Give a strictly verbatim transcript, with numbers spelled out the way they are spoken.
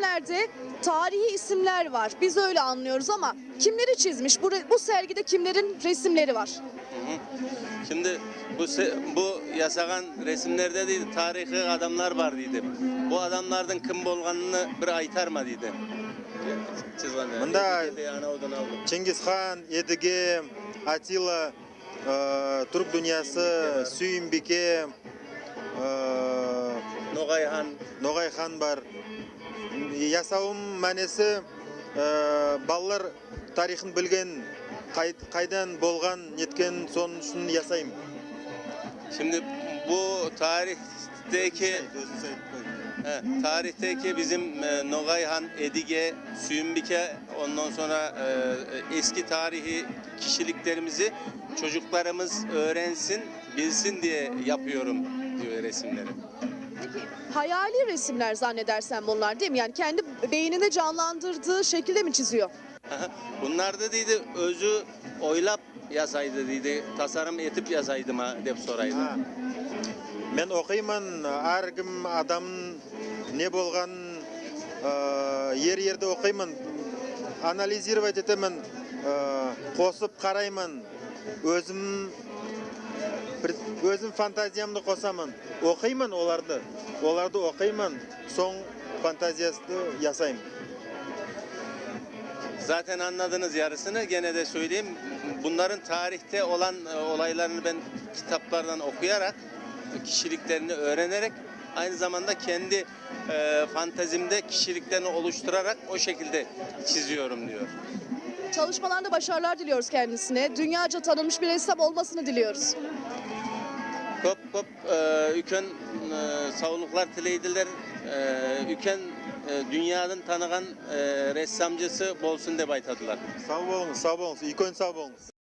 Resimlerde tarihi isimler var. Biz öyle anlıyoruz ama kimleri çizmiş? Bu, re- bu sergide kimlerin resimleri var? Şimdi bu se- bu ясаган resimlerde, дейди, тарихи адамлар бар, дейди. Bu adamlardıń kim bolǵanını bir aytarma, deydi. Чызган. Мында Edigede, Anavdan aldım. Чингис хан, Эдиге, Атилла, э, Түрк дуниясы, Сюйинбике, э, Noǵay han. Ноғай хан бар. Ясавым мәнеси, э, балалар тарихин билген, қай- қайдан болған, неткен, соның үшін ясаймын. Şimdi bu tarihteki e, tarihteki bizim e, Noǵay han, Edige, Süyünbike, ondan sonra e, eski tarihi kişiliklerimizi çocuklarımız öğrensin, bilsin diye yapıyorum diyor resimleri. Hayali resimler zannedersem bunlar, değil mi? Yani kendi beyninde canlandırdığı şekilde mi çiziyor? Bunlar da, deydi, özü oylap yasaydı, deydi, tasarım etip yasaydı ma dep soraydı. Ha. Men oqıyman, har kim adam ne bolǵan, e, er erde oqıyman, analizировать etemen, e, qosıp qarayman, özim bir- özim fantaziyamdı qosaman, oqıyman olardı, olardı oqıyman, soń fantaziyasını yasayman. Zaten anladınız yarısını. Gene de söyleyeyim. Bunların tarihte olan e, olaylarını ben kitaplardan okuyarak, kişiliklerini öğrenerek, aynı zamanda kendi e, fantazimde kişiliklerini oluşturarak o şekilde çiziyorum diyor. Çalışmalarında başarılar diliyoruz kendisine. Dünyaca tanınmış bir ressam olmasını diliyoruz. Kop kop e, üken e, savlıqlar tileydiler. E, üken e, dünyanın tanıǵan e, ressamcısı bolsun dep aytadılar. Sağ oluńız, sağ oluńız, üyken sağ oluńız.